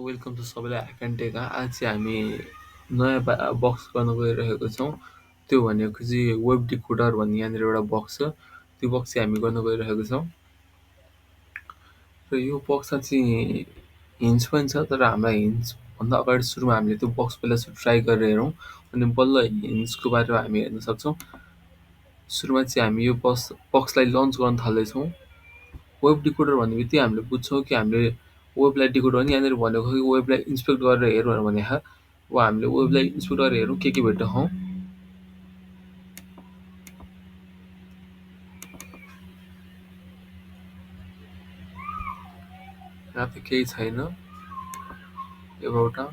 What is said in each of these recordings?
Welcome to सबैलाई hack and टेकमा। आज चाहिँ हामी नयाँ बक्स गर्न गइरहेको छौँ। त्यो भनेको चाहिँ वेब डिकोडर भन्ने यहाँनिर एउटा बक्स छ। त्यो बक्स चाहिँ हामी गर्न गइरहेको छौँ र यो बक्समा चाहिँ हिन्ज पनि छ, तर हामीलाई हिन्जभन्दा अगाडि सुरुमा हामीले त्यो बक्स पहिला ट्राई गरेर हेरौँ, अनि बल्ल हिन्जको बारेमा हामी हेर्न सक्छौँ। सुरुमा चाहिँ हामी यो बक्सलाई लन्च गर्न थाल्दैछौँ। वेब डिकोडर भन्ने बित्तिकै हामीले बुझ्छौँ कि हामीले वेबलाई डिकोड गर्ने, यहाँनिर भनेको कि वेबलाई इन्सपेक्ट गरेर हेरौँ भनेको। अब हामीले वेबलाई इन्सपेक्ट गरेर हेरौँ के भेट्छौँ। यहाँ त केही छैन। एउटा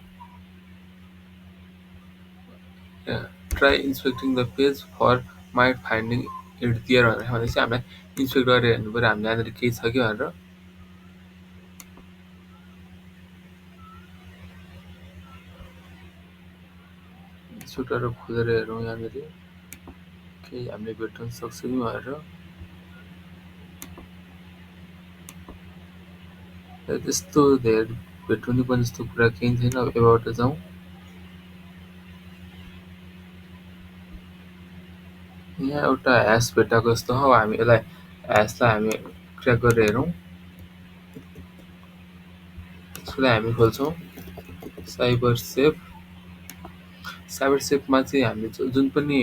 try inspecting the page for might finding it there भनेपछि हामीलाई इन्सपेक्ट गरेर हेर्नु पऱ्यो हामीले यहाँनिर केही छ कि भनेर। इन्सपेक्ट गरेर खोलेर हेरौँ यहाँनिर केही हामीले भेट्न सक्छौँ कि भनेर। त्यस्तो धेरै भेट्नु पर्ने जस्तो कुरा केही छैन। अब यहाँबाट जाउँ। यहाँ एउटा ह्यास भेटाएको जस्तो हो। हामी यसलाई ह्यासलाई हामी क्र्याक गरेर हेरौँ। यसलाई हामी खोल्छौँ साइबर सेफ। साइबर सेफमा चाहिँ हामीले जुन पनि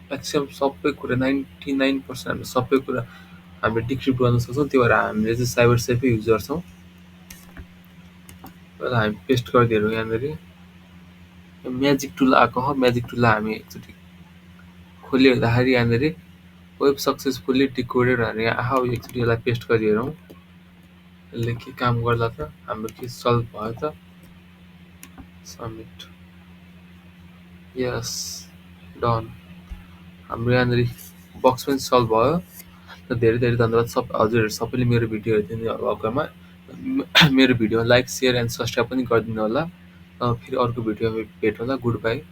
म्याक्सिमम् सबै कुरा 99% हामीले सबै कुरा हामीले डिक्रिप्ट गर्न सक्छौँ। त्यही भएर हामीले चाहिँ साइबर सेफै युज गर्छौँ। पहिला हामी पेस्ट गरिदिएर यहाँनिर म्याजिक टुल आएको हो। म्याजिक टुललाई हामी एकचोटि खोलिहेर्दाखेरि यहाँनिर वेब सक्सेसफुल्ली डिकोडेड भनेर आहा, एकचोटि यसलाई पेस्ट गरिहेरौँ यसले के काम गर्ला त, हाम्रो के सल्भ भयो त। सबमिट। यस, डन। हाम्रो यहाँनिर बक्स पनि सल्भ भयो। र धेरै धेरै धन्यवाद हजुरहरू सबैले मेरो भिडियो हेरिदिनु भएकोमा। मेरो video like, share and subscribe पनि गरिदिनु होला। फेरि अर्को भिडियोमा भेटौँला। Good by.